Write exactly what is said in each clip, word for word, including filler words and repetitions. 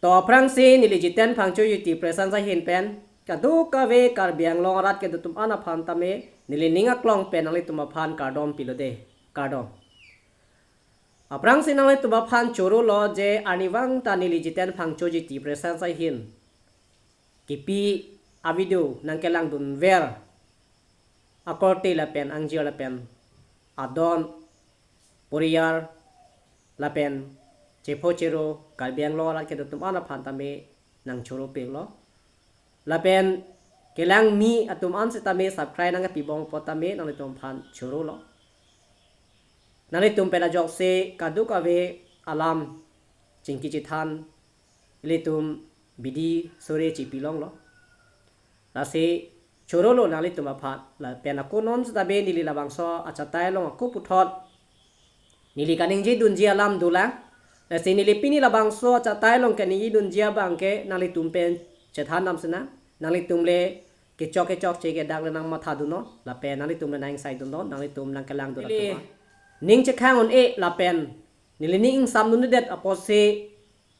To aphrangsi neli Jiten Phangchoji T Presence ahin pen kadokave Karbi Anglong arat kedo atum an aphan tame neli ning aklong pen nanglitum aphan kardom pilo de. Kardom. Aphrangsi nanglitum aphan chorolo je arnivang ta neli Jiten Phangchoji T Presence ahin kipi avideo nangkelangdunver akorte lapen angjir lapen adon poriyar lapen chepho chero Karbi Anglong arat kedo atum an aphan tame nangchoro peklo. Lapen kelangmi atum an setame subscribe nangkepibom apot tame nanglitum aphan chorolo. Nanglitum pen ajoksi kadokave alam chingki chethan ilitum bidi sore chipilonglo. Lasi chorolo nanglitum aphan lapen ako non setame neli labangso achatai along ako puthot neli kaningjedunji alam dolang. Lasi neli pini labangso achatai along kaningjedunji abangke nanglitum pen chethan dam sena. Nanglitum le kechok kechokche ke dak le nangmathadunnon. Lapen nanglitum le nangingsaidunnon. Nanglitum nangkelangdun atum an ning chekhang un-e lapen neli ning ingsamdundedet apotsi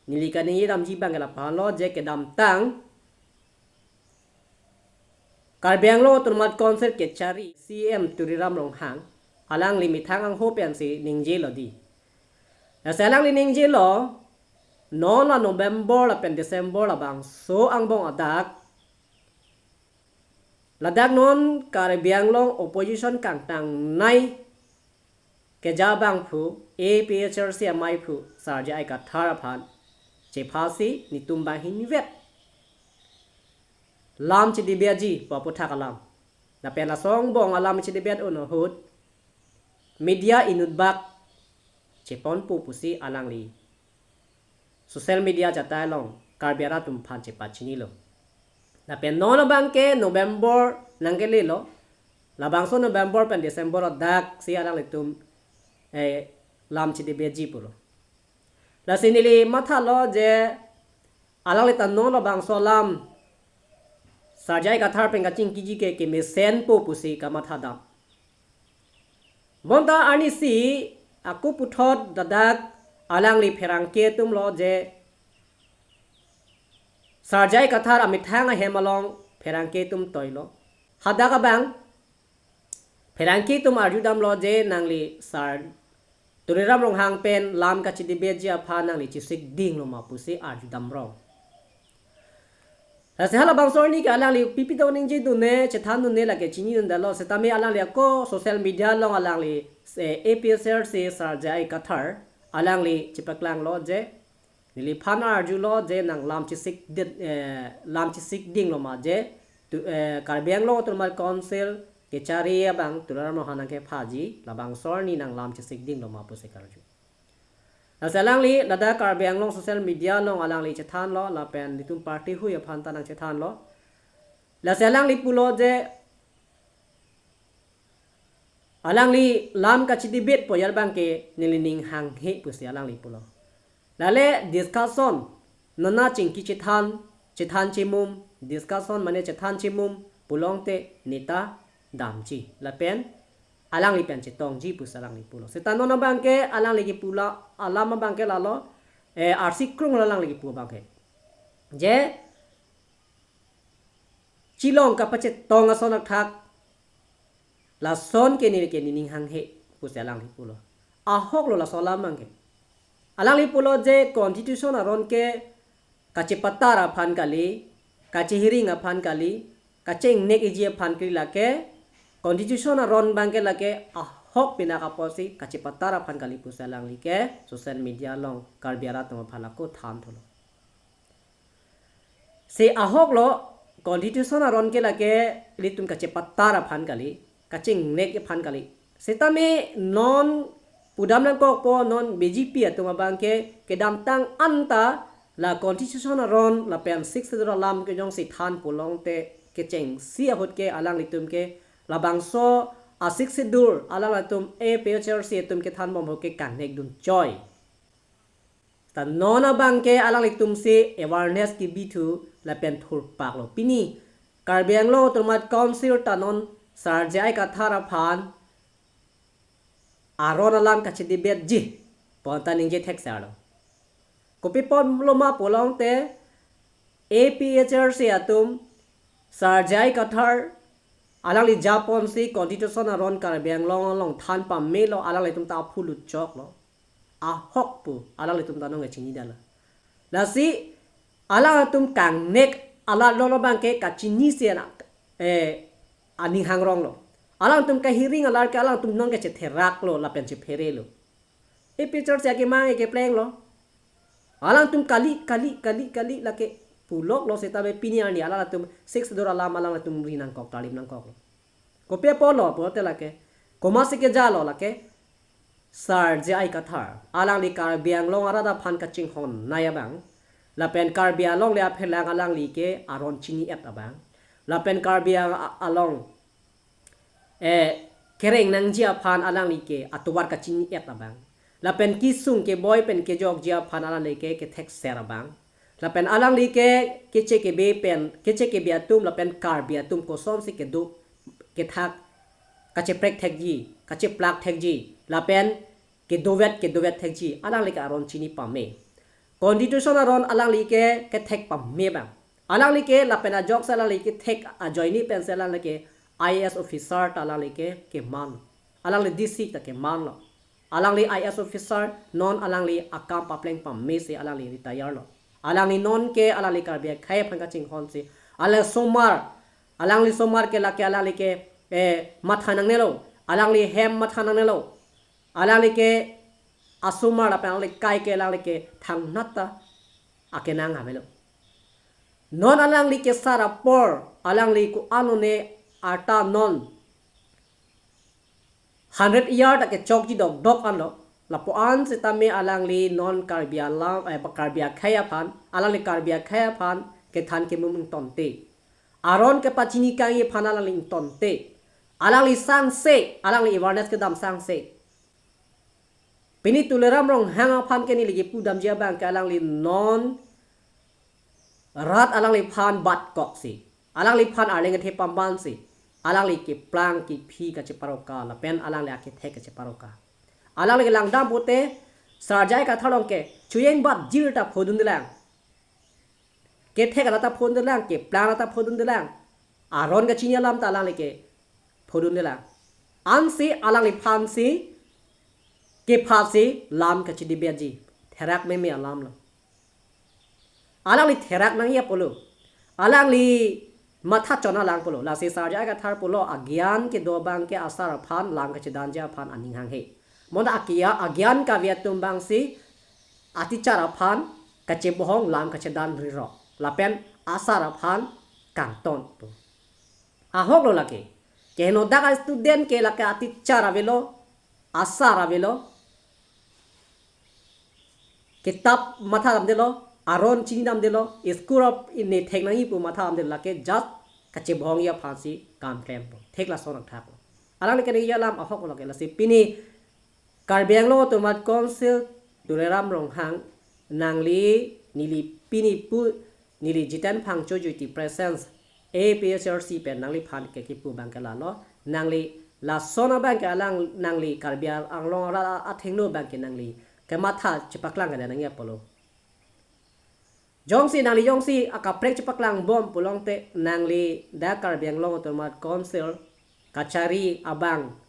neli kaningjedamji abangke lapu-an lo je kedamtang Karbi Anglong Autonomous Council kechari C E M Tuliram Ronghang alangli methang angho pensi ningjelo di. Lasi alangli ningjelo non la November lapen December labangso angbong adak ladak non Karbi Anglong opposition kangtangnei keja abangphu A P H L C amaiphu Sar J I Kathar aphan chephasi netum bang hinvet lam chedebetji pu aputhak alam. Lapen laso angbong alam chedebet un ahut media inutbak cheponpo pusi alangli social media achatai along Karbi arat atum aphan chepachinilo. Lapen non abangke November nangkelelo. Labangso November pen December adak si alanglitum eh, lam chedebetji pulo. Lasi neli mathalo je alangli ta non labangso alam Sar J I Kathar pen kachingkiji ke kemesenpo pusi kamathadam. Bonta arnisi ako puthot ladak alangli pherangke atumlo je Sar J I Kathar amethang ahem along pherangke atum toilo. Hadak abang pherangke atum arjudamlo je nangli Sar Tuliram Ronghang pen lam kachedebetji aphan nangli chesikdinglo ma pusi arjudamrong. Lasi halabangso arni ke alangli pipi do ningjedunne, chethandunne lake chinidundetlo setame alangli ako social media along alangli eh, A P H L C Sar J I Kathar alangli chepaklanglo je neliphan arjulo je nang lam chesik dit, eh, lam chesikdinglo ma je tu, eh, Karbi Anglong Autonomous Council kechari abang Tuliram Ronghang nangkephaji labangso arni nang lam chesikdinglo ma pusi karju. Lasi alangli ladak Karbi Anglong social media along alangli chethanlo lapen netum party hui aphan ta nangchethanlo. Lasi alangli pulo je alangli lam kachedebetpo ya abangke neli ning hanghe pusi alangli pulo. Lale discussion nona chingki chethan, chethan chemum, discussion mane chethan chemum pulongte neta damji lapen alangli pen chetongji pusi alangli pulo. Seta non abangke alangli kepu alam abangke lalo eh, arsi krung alangli kepu abangke je chilong kapachetong ason athak lason ke neli ke nening hanghe pusi alangli pulo. Ahoklo laso alam abangke. Alangli pulo je constitution aron ke kachepatar aphan kali, kachehiring aphan kali, kachengnekji aphan kali lake, constitution aron abangke lake ahok pinak apotsi kachepatar aphan kali pusi alangli ke social media along Karbi arat atum aphan ako thantholo. Si ahoklo constitution aron ke lake ilitum kachepatar aphan kali, kachengnek aphan kali. Setame non pudam nangkokpo non B J P atum abangke kedamtang anta la constitution aron lapen Sixth Schedule alam ke jongsi than pulongte kechengsi ahut ke alanglitum ke labangso a Sixth Schedule alanglitum A P H L C atum kethanbom ahut ke kangnekdun choi. Ta non abangke alanglitumsi awareness kebithu lapen thurpaklo. Pini Karbi Anglong Autonomous Council ta non Sar J I Kathar aphan aron alam kachedebetji pu ta ningje thekserlo. Kopi apotlo ma pulote A P H L C atum Sir J I Kathar alangli japonsi constitution aron Karbi Anglong along than pamelo, alanglitum ta aphu lutchoklo. Ahok pu alanglitum ta nonke chinidetlo. Lasi alangtum kangnek alat lolo abangke kachinisi ana, eh, aning hangronglo. Alangtum kahiring alar ke alangtum nonke chetheraklo lapen chepherelo. A P H L C akemang ke keplenglo. Alangtum kali, kali, kali, kali lake puloklo setame pini arni alangtum Sixth Schedule alam alangtum ri nangkok, talim nangkoklo. Kopi apotlo pulote lake, komatsi kejalo lake, Sir J I Kathar, alangli Karbi Anglong arat aphan kachinghonnei abang, lapen Karbi Anglong le aphelang alangli ke aron chini-et abang, lapen Karbi Ang-, a-, Anglong, eh, kereng nangji aphan alangli ke atovar kachini-et abang, lapen kesung keboi pen kejokji aphan alangli ke kethekser abang, lapen alangli ke keche kebe pen, keche kebe atum lapen Karbi atum kosonsi kedo kethak kacheprek thekji, kacheplak thekji, lapen kedovet, kedovet thekji, alangli ke aron chini pame. Constitution aron alangli ke kethek pame abang. Alangli ke lapen ajoksi alangli kethek ajoine pensi alangli ke I A S officer ta alangli ke keman. Alangli D C ta kemanlo. Alangli I A S officer, non alangli akam papleng pamesi alangli retire lo. Alangli nonke alangli Karbi akhei aphan kachinghonsi, alangli asomar, alangli asomar ke lake alangli ke, eh, matha nangnelo, alangli hem matha nangnelo, alangli ke asomar lapen alangli akhei ke alangli ke thangnat ta akenang avelo. Non alangli kesar apor, alangli ko-an one arta non hundred year ta kechokji dokdok anlo. Lapu-an setame alangli non Karbi alam, eh, Karbi akhei aphan, alangli Karbi akhei aphan kethan kemum ingtonte, aron kepachini kangji aphan alangli ingtonte, alangli sangse, alangli awareness kedam sangse. Pini Tuliram Ronghang aphan ke neli kepudamji abangke alangli non rat alangliphan batkoksi, alangliphan arleng kethe pambansi, alangli keplang kephi kacheparoka lapen alangli akethek kacheparoka. Alangli kelangdam pute Sir J I Kathar along ke chojeng bat jir ta phodundelang, kethek rat ta phodundelang, keplang rat ta phodundelang, aron kachini alam ta alangli ke phodundelang. Ansi alangliphansi kephatsi lam kachedebetji, therak meme alamlo. Alangli therak nangji apotlo, alangli matha chona lang pulo. Lasi Sir J I Kathar pulo, agyan kedo abangke asar aphan lam kachedanji aphan aning hanghe. Bonta akia agyan kave atum abangsi atichar aphan kachebohong, lam kachedan rirok, lapen asar aphan kangton pu. Ahoklo lake. Kehenodak a-student ke lake atichar avelo, asar avelo, kitap matha damdelo, aron chini damdelo, school of ini thek nangji pu matha damdelo, lake just kachebohongji aphansi kam klempo. Thek lason athak. Alangli keningje alam ahoklo lake. Lasi pini Karbi Anglong Autonomous Council Tuliram Ronghang, nangli neli pini pu neli Jiten Phangcho Juiti presence A P H L C pen nangliphan ke kipu abangke lalo, nangli lason abangke alang nangli Karbi Anglong arat athengno abangke nangli kematha chepaklang kedo nangji apotlo. Jongsi nangli jongsi akaprek chepaklang bom pulote nangli dak Karbi Anglong Autonomous Council kachari abang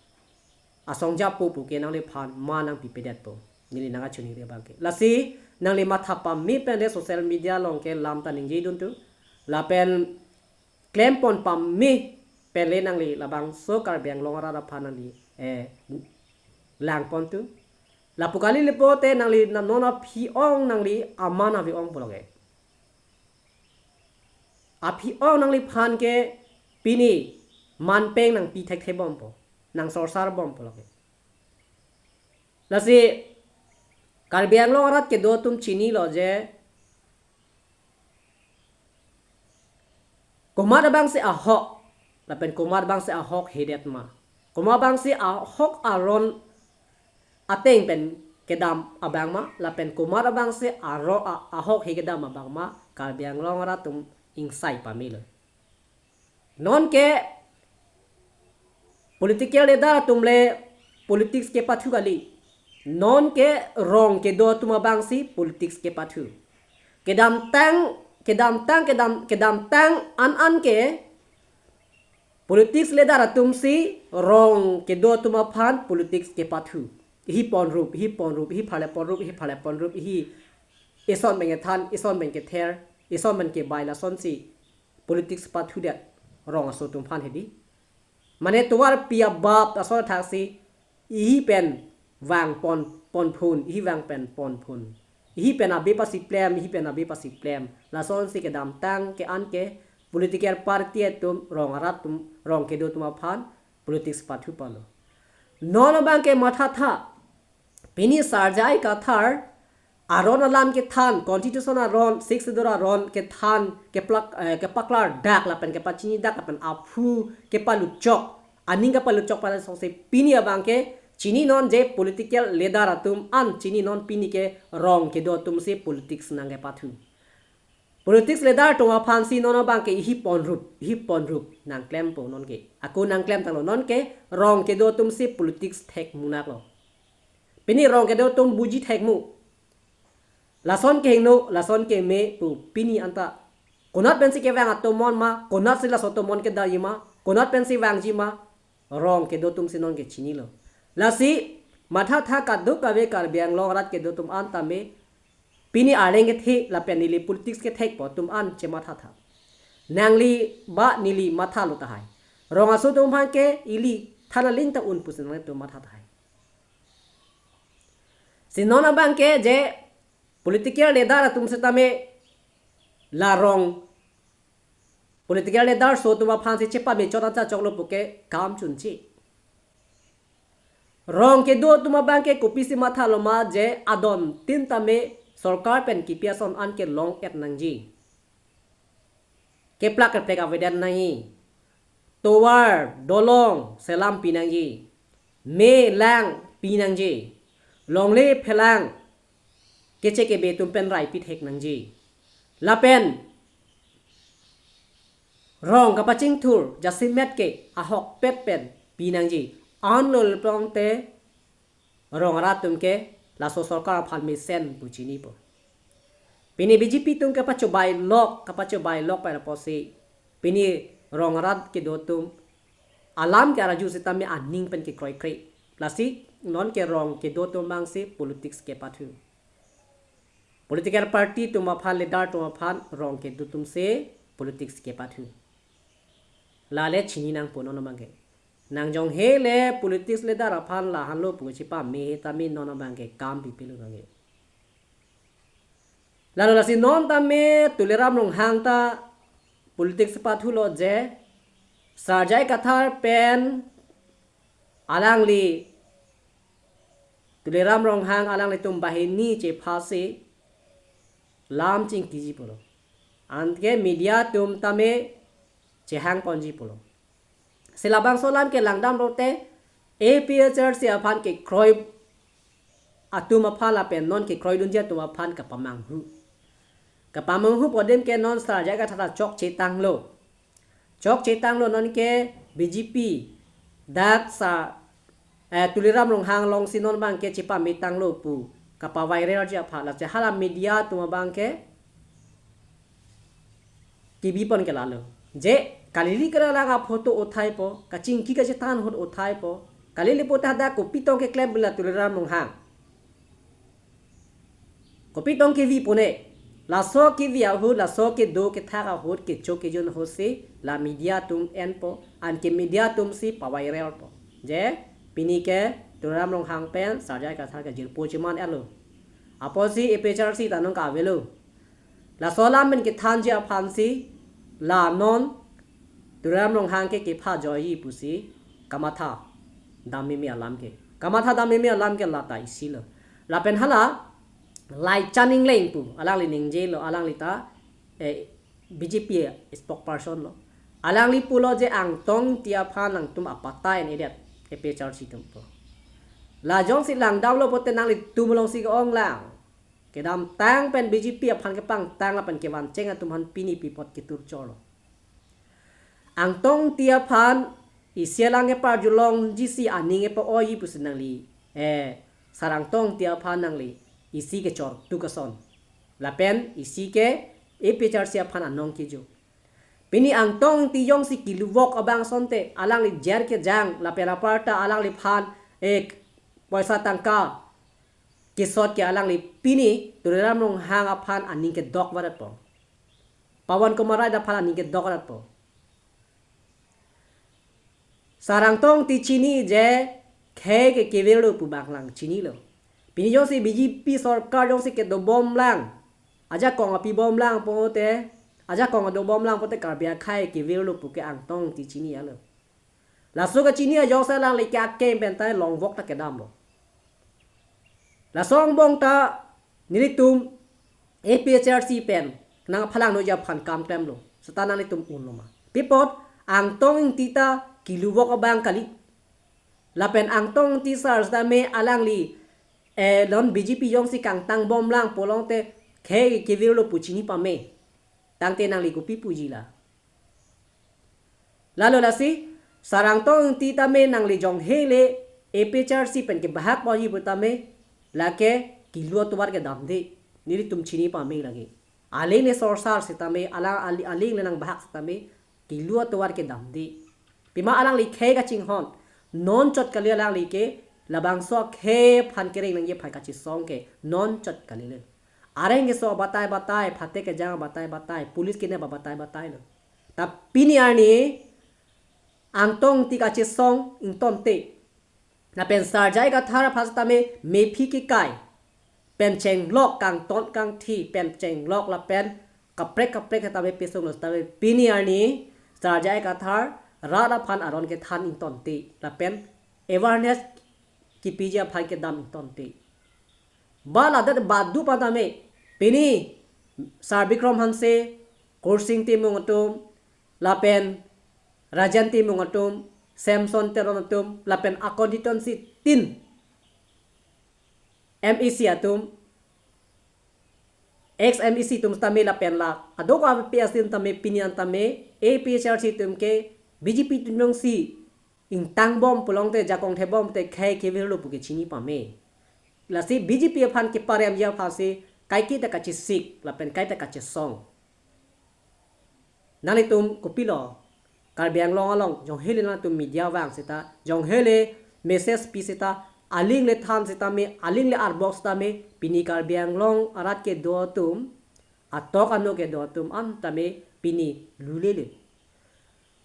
asong japo puke nangliphan ma nangpipedetpo. Neli nangkachiningri abangke. Lasi nangli matha pame pen le social media along ke lam ta ningjedun tu. Lapen klempon pame pen le nangli labangso Karbi Anglong arat aphan nangli, eh, langpon tu. Lapu kali le pute nangli na non aphi-ong nangli aman ave-ong pulo ke. Aphi-ong nangliphan ke pini manpeng nangpi thekthe bompo, nangsorsar bompo lake. Lasi Karbi Anglong arat kedo atum chinilo je komat abangsi ahok, lapen komat abangsi ahok hedet ma, komat abangsi ahok aron ateng pen kedam abang ma, lapen komat abangsi aro a-, ahok he kedam abang ma, Karbi Anglong arat atum ingsai pamelo. Nonke political leader atum le politics kepathu kali. Non ke rong kedo atum abangsi politics kepathu. Kedamtang, kedamtang, kedam, kedamtang an an ke politics leader atumsi rong kedo atum aphan politics kepathu. Ihi ponrup, ihi ponrup, ihi pharle ponrup, ihi pharle ponrup, ihi ison pen kethan, ison pen kether, ison pen kebai, lasonsi politics pathudet rong aso atum aphan hedi. Mane tovar pi abap ason thaksi ihi pen vang pon, ponphun, ihi vang pen ponphun. Ihi pen abe pasiplem, ihi pen abe pasiplem. Lasonsi kedamtang ke an ke political party atum, rong arat atum, rong kedo atum aphan politics pathu palo. Non abang ke mathatha. Pini Sir J I Kathar aron alam kethan, constitution aron, Sixth Schedule aron kethan, keplak, eh, kepaklardak lapen kepachinidak lapen aphu kepalutchok, aning kepalutchok pen asonsi pini abang ke chininon je political leader atum an chininon pini ke rong kedo atumsi politics nangkepathu. Politics leader atum aphansi non abang ke ihi ponrup, ihi ponrup nangklempo non ke. Ako nangklemtanglo, non ke rong kedo atumsi politics thek munaklo. Pini rong kedo atum buji thekmu. Lason kehingno, lason keme pu pini anta. Konat pensi kevang atomon ma, konatsi laso atomon kedam ma, konat pensi vangji ma, rong kedo atumsi non ke chinilo. Lasi mathatha kadokave Karbi Anglong arat kedo atum an tame pini areng kethe lapen neli politics kethekpo atum an chemathatha. Nangli ba neli mathalo tahai. Rong aso atum aphan ke ili than aling ta un pusi nangtum matha tahai. Si non abang ke je political leader atum setame la rong political leader aso atum aphansi chepamechot an chachoklo puke kam chunche. Rong kedo atum abang ke kopisi mathalo ma je adon tin tame sorkar pen kipi ason an ke long-et nangji. Keplak keplek avedet nangji. Tovar, dolong, selam pinangji. Me lang pinangji. Longle phelang keche kebe atum pen rai pithek nangji. Lapen rong kapachingthur jasemet ke ahokpet pen pinangji. Anlo lepong te rong arat atum ke laso sorkar aphan mesen pu chinipo. Pini B J P atum kapachobai lok, kapachobai lok pen apotsi pini rong arat kedo atum alam ke arju setame aning pen kekroikre. Lasi non ke rong kedo atum abangsi politics kepathu. Political party atum aphan, leader atum aphan rong kedo atumsi politics kepathu. Lale chini nangpo non abang ke. Nangjonghe le politics leader aphan lahenlo pu chepame tame non abang ke kam pipilo abang ke. Lalo lasi non tame Tuliram Ronghang ta politics pathulo je Sir J I Kathar pen alangli Tuliram Ronghang alanglitum banghini chephasi lam chingkiji pulo. Anke media atum tame chehang ponji pulo. Si labangso alam ke langdamlote A P H L C aphan kekroi atum aphan lapen non kekroidunji atum aphan kapamanghu. Kapamanghupo adim ke non Sir J I Kathar ta chokchetanglo. Chokchetanglo non ke B J P dak Sir, eh, Tuliram Ronghang alongsi non abang ke chepametanglo pu kapaviralji aphan, lasi hala media atum abang ke kebi pon ke lalo. Je kalili keralang aphoto uthaipo, kachingki kachethan ahut uthaipo. Kalili puta dak kopi tong keklem pu la Tuliram Ronghang. Kopi tong kevi pone. Laso kevi ahut, laso kedo kethak ahut, kecho kejun ahutsi la media atum enpo, anke media atumsi paviralpo. Je pini ke Tuliram Ronghang pen Sir J I Kathar kejirpo cheman etlo. Apotsi A P H L C ta nangkavelo. Laso alam pen kethanji aphansi la non Tuliram Ronghang ke kepha joiji pusi kamatha dam meme alam ke. Kamatha dam meme alam ke lata isilo. Lapen hala Laichan Engleng pu alangli ningjelo, alangli ta, eh, B J P spokesperson lo. Alangli pulo je Angtong Engti aphan nangtum apatta en-edet A P H L C atum pu. La jongsi langdamlo pote nanglitum alongsi ke-ong lang. Kedamtang pen B J P aphan kepangtang lapen kevancheng atum aphan pini pi apot ketur cholo. Angtong Engti aphan isi alang keparjulongjisi aning kepa-oiji pusi nangli, eh, Sar Angtong Engti aphan nangli isi kechor tu kason. Lapen isi ke A P H L C aphan anong kejo. Pini Angtong Engti jongsi keluvok abang asonte alangli jer kejang lapen aparta alangliphan ek poisa tangka kesot ke alangli pini Tuliram Ronghang aphan aning kedok varatpo. Pawan Kumar Rai aphan aning kedok varatpo. Sar Angtong Engti chini je khei ke kevirlo pu abang lang chinilo. Pini jongsi B J P sorkar jongsi kedobom lang, ajakong apibom lang pote, ajakong adobom lang pote Karbi akhei kevirlo pu ke Angtong Engti chini alo. Laso kachini ajok si alangli ke akeng pen ta longvok ta kedamlo. Laso angbong ta nelitum A P H L C pen nangphalang noi aphan kam klemlo. Seta nanglitum unlo ma? Pi apot Angtong Engti ta keluvok abang kali. Lapen Angtong Engti sar setame alangli, eh, non B J P jongsi kangtangbom lang pulote khei kevirlo pu chini pame. Tangte nangli kopi puji la? Lalo lasi, Sar Angtong Engti tame nangli jonghe le A P H L C pen kebahak poji pu tame, lake kelu atovar kedamde, nelitum chini pame lake. Aling le sorsar setame, alang, ali-, aling le nangbahak setame, kelu atovar kedamde. Pima alangli khei kachinghon, non chot kali alangli ke, labangso khei aphan kereng nangji aphan kachesong ke, non chot kali le. Areng keso batai batai, phate kejang batai batai, police kene ba batai batai lo. Ta pini arni Angtong Engti kachesong ingtonte. Lapen Sar J I Kathar aphan setame mephi kekai pen chenglok, kangton kangthi pen chenglok lapen kaprek kaprek setame pesonglo setame pini arni Sar J I Kathar rat aphan aron kethan ingtonte. Lapen awareness kepiji aphan kedam ingtonte. Ba ladak badu patame, pini Sar Bikram Hanse, Khorsing Timung atum, lapen Rajen Timung atum, Samson Teron atum, lapen a constituency tin M A C atum, ex M A C atum tame lapen la, adok a P S atum tame pini an tame, A P H L C atum ke B J P atum jongsi ingtangbom pulote jakong thebom te khei kevirlo pu ke chini pame. Lasi B J P aphan keparemji aphansi kaike ta kachesik lapen kaike ta kachesong. Nanglitum kopilo, Karbi Anglong along jonghe le nangtum media vang seta, jonghe le message pi seta, aling le than setame, aling le arbok setame, pini Karbi Anglong arat kedo atum, atok ano kedo atum an tame pini lulele.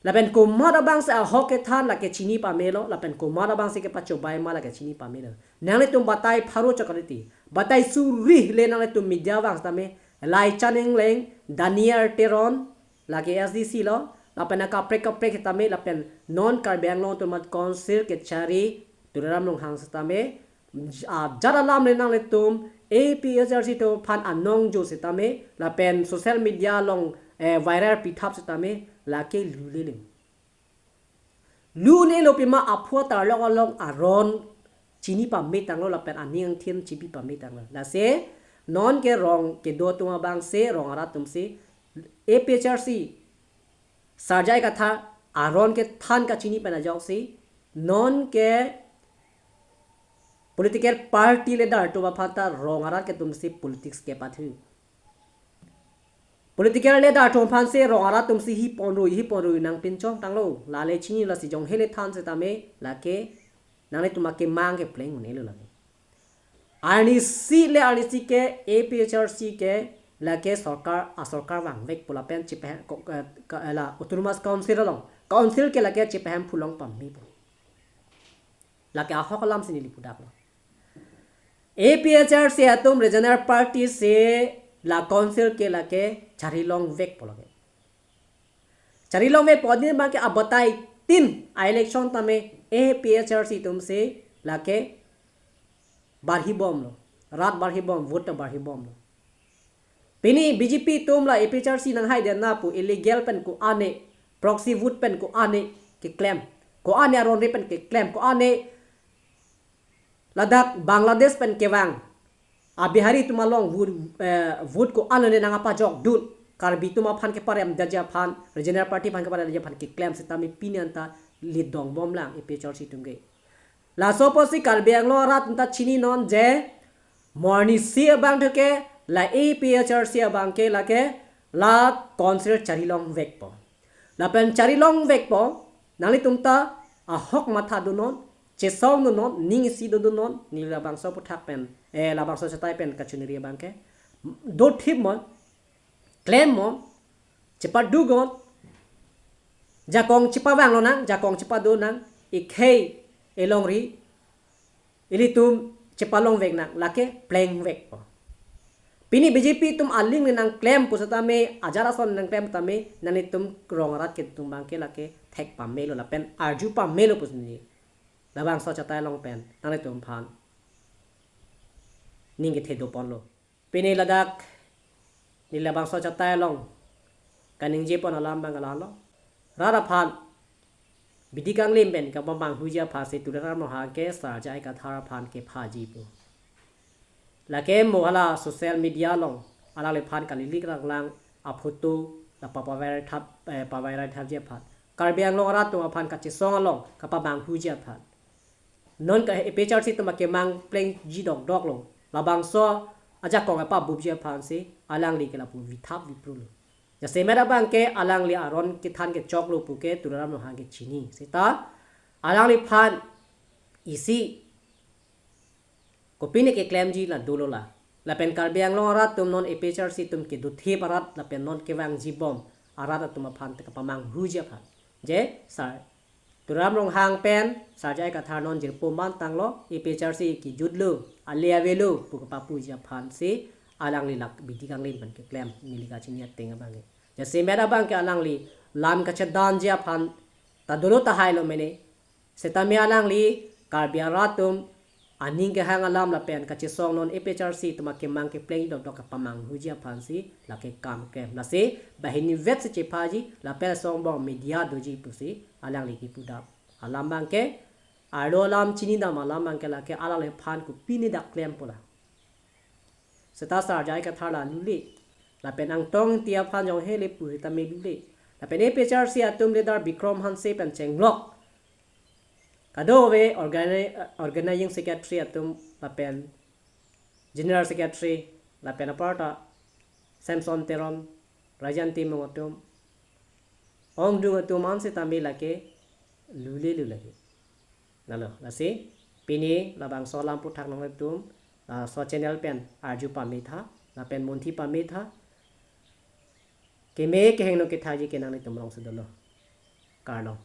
Lapen komat abangsi ahok kethan lake chini pamelo, lapen komat abangsi kepachobai ma lake chini pamelo. Nanglitum batai pharo chot kalite, batai suri le nanglitum media vang setame, Laichan Engleng, Daniel Teron, lake S D C lo, lapen akaprek kaprek setame, lapen non Karbi Anglong Autonomous Council kechari, Tuliram Ronghang setame, ajat alam le nanglitum, A P H L C atum aphan anong jo setame, lapen social media along, eh, viral pithap setame, lake lulele. Lulelo pima aphu atarlok along aron chini pame tanglo lapen aning angthin chipi pame tanglo. Lasi, non ke rong kedo atum abangsi, rong arat atumsi, A P H L C, Sar J I Kathar aron kethan kachini pen ajoksi, non ke political party leader atum aphan ta rong arat ketumsi politics kepathu. Political leader atum aphansi rong arat atumsi hi ponrui, hi ponrui nangpinchong tanglo. Lale chini lasi jonghe le than setame lake nanglitum akemang kepleng un'elo lake. Arnisi le arnisi ke A P H L C ke lake sorkar, asorkar vangvek pu lapen chepahem ko-, ka-, ka-, la Autonomous Council along. Council ke lake chepahem phulong pame pu. Lake ahok alamsi neli pudaklo. A P H L C atum regional party si la council ke lake charilongvek pu lake. Charilongvek pu adim abangke abatai tin a-election tame A P H L C atumsi lake barhibomlo. Rat barhibom, vote ta barhibomlo. Pini B J P atum la A P H L C nanghai detna pu illegal pen ko-an ne, proxy vote pen ko-an ne keklem, ko-an ne aron ri pen keklem, ko-an ne ladak Bangladesh pen kevang a-Bihari atum along vote, eh, vote ko-an ne nangpajokdun, Karbi atum aphan keparemdetji aphan, regional party aphan keparemdetji aphan keklem setame pini anta lidongbomlang A P H L C atum ke. Laso apotsi Karbi Anglong arat atum ta chininon je, morning si abang thoke, la A P H R C abang ke lake, la council chari longvekpo. Lapen chari longvekpo, nanglitum ta ahok matha dunnon, chesong dunnon, ning isi do dunnon, neli labangso aphuthak pen, eh, labangso achatai pen kachiniri abang ke. Dothip mon, klem mon, chepadugon, jakong chepavang lonang, jakong chepado nang, ikhei, elongri, ilitum chepalongvek nang, lake plengvekpo. Pini B J P atum aling le nangklem pusitame, ajat ason nangklem tame, nanglitum rong arat atum abang ke lake thek pamelo lapen arju pamelo pusi neli labangso achatai along pen nanglitum aphan ning kethe doponlo. Pini ladak neli labangso achatai along kaningjepon alam abang ke lahelo. Rat aphan bidi kanglim pen kapamanghuji aphansi Tuliram Ronghang ke Sar J I Kathar aphan kephaji pu. Lake mo hala social media along alangliphan kalilik ranglang aphoto la papaviral thap, eh, paviral thapji aphan. Karbi Anglong arat atum aphan kachesong along kapamanghuji aphan. Non ke A P H R C atum akemang plengji dokdoklo. Labangso ajakong apabupji aphansi alangli ke lapu vithap viprulo. Jasemet abang ke alangli aron kethan kechoklo pu ke Tuliram Ronghang ke chini. Seta alangliphan isi kopine keklemji la dolo la. Lapen Karbi Anglong arat atum non A P H R C atum ke dothip arat lapen non kevangjibom arat atum aphan ta kapamanghuji aphan. Je Sar Tuliram Ronghang pen Sar J I Kathar non jirpo mantanglo, A P H R C kejutlo, ale avelo pu kapapuji aphansi alangli lak bidi kanglim pen keklem, neli kachini ateng abang ke. Jasemet abang ke alangli lam kachedanji aphan ta dolo tahailo mene. Setame alangli Karbi arat atum aning kehang alam lapen kachesong non A P H R C atum akemang kepleng dokdok kapamanghuji aphansi lake kam klem. Lasi banghini vetsi chephaji lapen asong bong media doji pusi alangli kipudam alam abang ke, arlo alam chinidam alam abang ke lake alangliphan kopine dak klem pu la. Seta Sar J I Kathar la lule. Lapen Angtong Engti aphan jong hele pu sitame lule. Lapen A P H R C atum leader Bikram Hanse pen chenglok kadokave organi-, organizing secretary atum lapen general secretary lapen aparta Samson Teron, Rajan Timung atum, Ongdung atum an sitame lake lulelo lake. Lalo, lasi pini labangso alam aphuthak nanglitum, ah, so channel pen arju pametha lapen munthi pametha. Keme kehingno kethaji ke nanglitum rongsi dolo. Kardom.